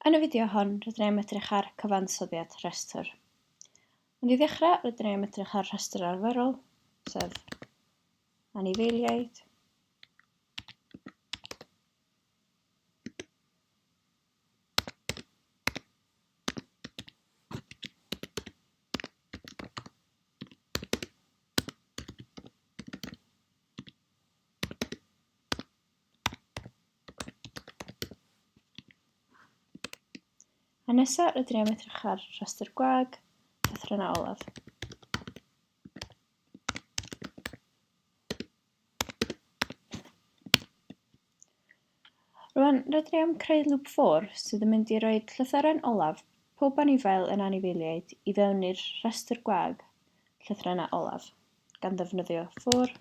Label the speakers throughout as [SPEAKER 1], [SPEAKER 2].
[SPEAKER 1] Yn y fideo hon, rydyn ni am edrych ar cyfansoddiad rhestr. Ond i ddechrau, rydyn ni am edrych ar rhestr arferol, sef anifeiliaid, A nesa, rydyn ni am edrych ar rhestr gwag, llythrennau olaf. Rwan, rydyn ni am creu loop for sydd yn mynd i roi llythyren olaf pob anifail yn anifeiliaid i fewn i'r rhestr gwag llythrennau olaf, gan ddefnyddio for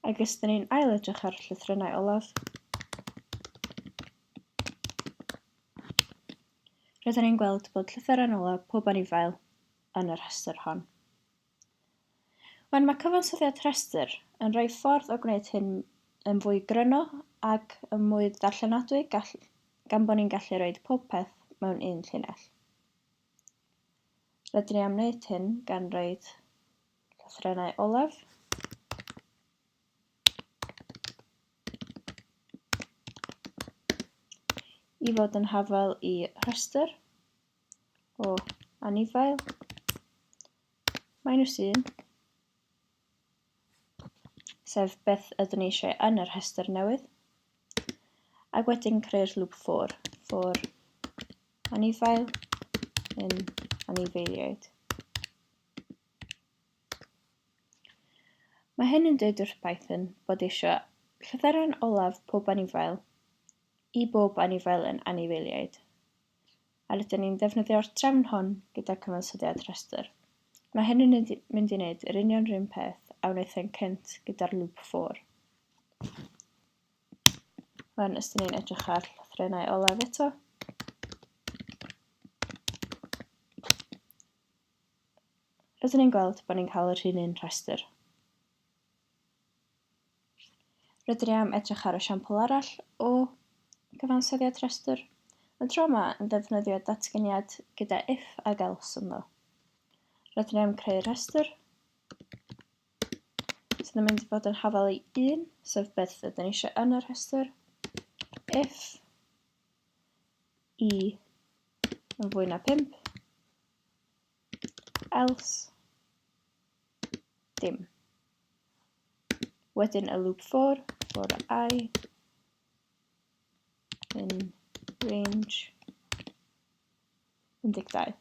[SPEAKER 1] Ac os dyn ni'n ail edrych ar llythrennau olaf, rydyn ni'n gweld bod llythyren olaf pob anifail yn y rhestr hon. Wan, mae cyfansoddiad rhestr yn rhoi ffordd o gwneud hyn yn fwy gryno ac yn mwy darllenadwy gall, gan bod ni'n gallu rhoi pob peth mewn un llinell. Rydyn ni am wneud hyn gan roi llythrennau olaf i fod yn hafal i rhestr o anifail minus 1, sef beth ydyn ni eisiau yn y rhestr newydd, ac wedyn creu'r loop for, for anifail yn anifeiliaid. Mae hyn yn dweud wrth Python bod eisiau llythyren olaf pob anifail i bob anifail yn anifeiliaid. A rydyn ni'n defnyddio'r trefn hon gyda cyfansoddiad rhestr. Mae hyn yn mynd i wneud yr union run peth a wnaethon cynt gyda'r loop for. Rwan, os dyn ni'n edrych ar llythrennau olaf eto, rydyn ni'n gweld bod ni'n cael yr un un rhestr. Rydyn ni am edrych ar esiampl arall o gyfansoddiad rhestr, y tro yma yn ddefnyddio datganiad gyda if ag else ynddo. Rydyn ni am creu rhestr sydd yn mynd i fod yn hafal i 1, sef beth ydyn ni eisiau yn y rhestr, if i yn fwy na 5, else dim. Wedyn y loop for, for i in range 12.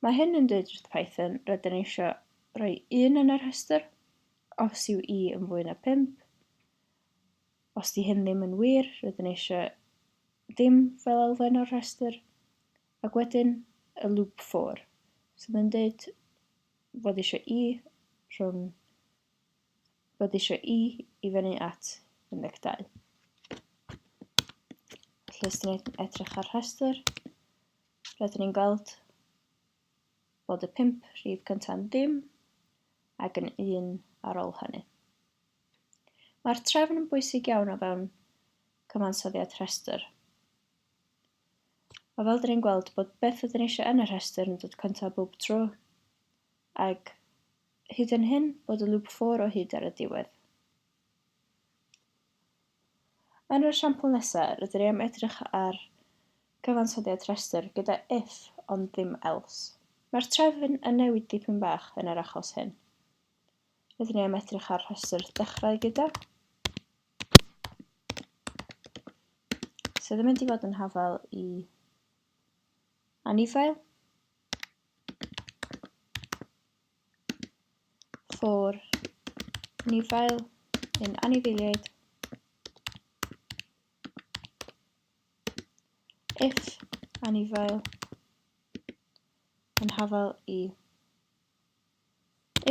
[SPEAKER 1] Mae hyn yn dweud wrth Python rydyn ni eisiau rhoi 1 yn y rhestr, os yw i yn fwy na 5. Os di hyn ddim yn wir, rydyn ni eisiau dim fel elfen o'r rhestr. Ac wedyn y loop for, sydd yn dweud fod eisiau i rhwng fod eisiau i i fyny at 12. Felly os dyn ni'n edrych ar rhestr, rydyn ni'n gweld bod y 5 rhif cyntaf yn ddim ac yn 1 ar ôl hynny. Mae'r trefn yn bwysig iawn o fewn cyfansoddiad rhestr. A fel dyn ni'n gweld bod beth ydyn ni eisiau yn y rhestr yn dod cyntaf bob tro, ac hyd yn hyn bod y loop for o hyd ar y diwedd. Yn yr esiampl nesaf, rydyn ni am edrych ar cyfansoddiad rhestr gyda if ond ddim else. Mae'r trefn yn newid dipyn bach yn yr achos hyn. Rydyn ni am edrych ar rhestr dechrau gyda. Sydd yn mynd i fod yn hafal i anifail. For anifail yn anifeiliaid. If anifail yn hafal i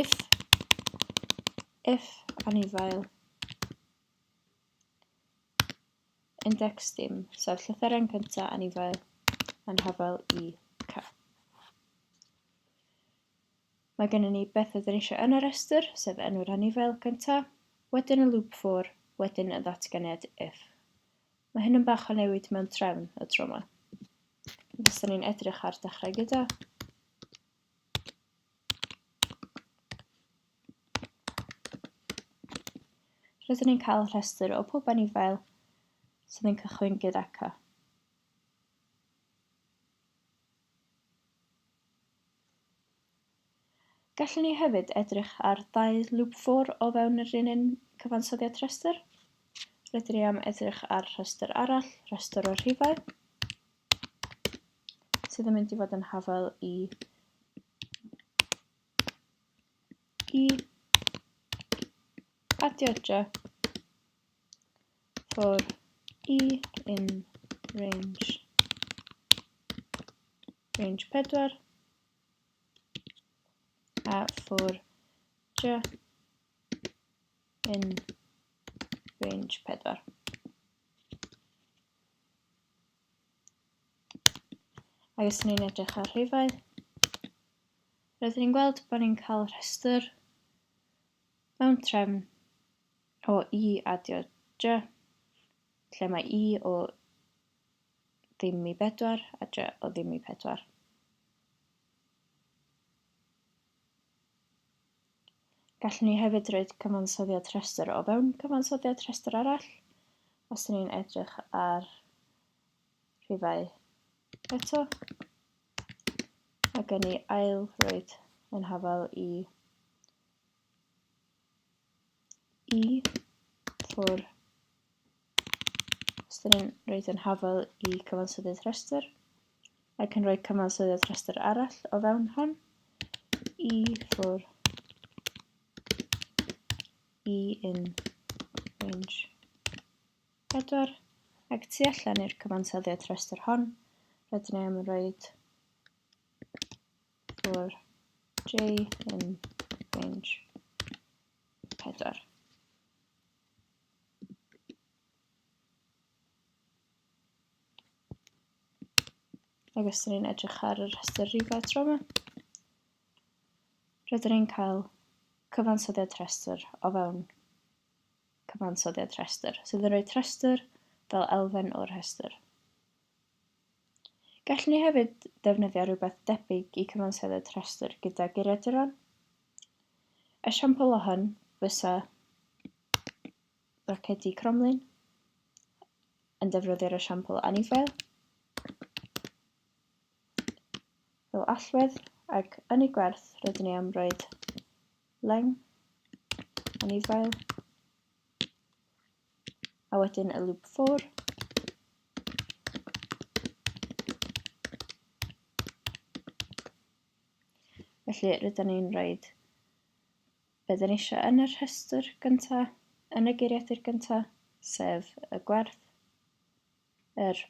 [SPEAKER 1] If, if anifail index dim, sef llythyren cyntaf anifail yn hafal i C. Mae gennym ni beth ydyn ni eisiau yn y rhestr, sef enw'r anifail cyntaf, wedyn y loop for, wedyn y ddatganiad if. Mae hyn yn bach o newid mewn trefn y tro yma. Fysa ni'n edrych ar dechrau gyda, Rydyn ni'n cael rhestr o pob anifail sydd yn cychwyn gyda C. Gallwn ni hefyd edrych ar ddau loop for o fewn yr un un cyfansoddiad rhestr. Rydyn ni am edrych ar rhestr arall, rhestr o'r rhifau, sydd yn mynd i fod yn hafal i i adio j for i in range range 4 a for j in range 4. Ac os ni'n edrych ar rhifau, rydyn ni'n gweld bod ni'n cael rhestr mewn trefn o i adio j, lle mae i o ddim i bedwar a j o ddim i pedwar. Gallwn ni hefyd roed cyfansoddiad rhestr o fewn cyfansoddiad rhestr arall. Os ydyn ni'n edrych ar rhifau eto, mae gen i ail roed yn hafal i i for os dyn ni'n rhoi yn hafal i cyfansoddiad rhestr, ac yn rhoi cyfansoddiad rhestr arall o fewn hon, i for i in range 4, ac tu allan i'r cyfansoddiad rhestr hon, rydyn ni am rhoi for j in range 4. Ac os ni'n edrych ar y rhestr rhifau tro yma, rydyn ni'n cael cyfansoddiad rhestr o fewn cyfansoddiad rhestr, sydd yn rhoi rhestr fel elfen o'r rhestr. Gallwn ni hefyd ddefnyddio rhywbeth debyg i cyfansoddiad rhestr gyda geiriaduron. Esiampl o hyn fysa bracedi cromlin yn defnyddio'r esiampl anifail fel allwedd ac yn ei gwerth rydyn ni am roed leng anifail a wedyn y loop for Felly rydyn ni'n rhoid be dyn ni eisiau yn y rhestr gyntaf, yn y geiriadur gyntaf, sef y gwerth, yr,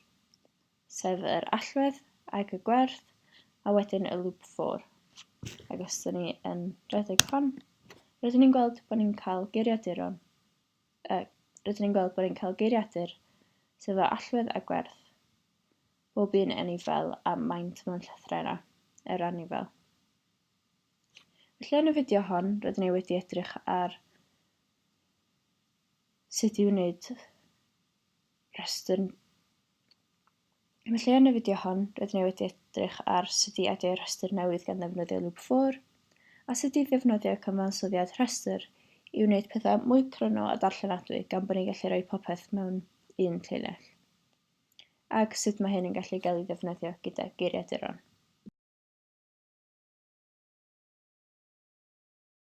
[SPEAKER 1] sef yr allwedd ac y gwerth, a wedyn y loop for. Ac os dyn ni yn rhedeg hon, rydyn ni'n gweld bod ni'n cael geiriaduron, rydyn ni'n gweld bod ni'n cael geiriadur sydd efo allwedd a gwerth, bob un anifail a maint mewn llythrennau, yr anifail. Felly yn y fideo hon, rydyn ni wedi edrych ar sut i wneud rhestr. Felly yn y fideo hon, rydyn ni wedi edrych ar sut i adio rhestr newydd gan ddefnyddio loop for, a sut i ddefnyddio cyfansoddiad rhestr i wneud pethau mwy cryno a darllenadwy gan bod ni'n gallu rhoi popeth mewn un llinell. Ac sut mae hyn yn gallu gael ei ddefnyddio gyda geiriaduron.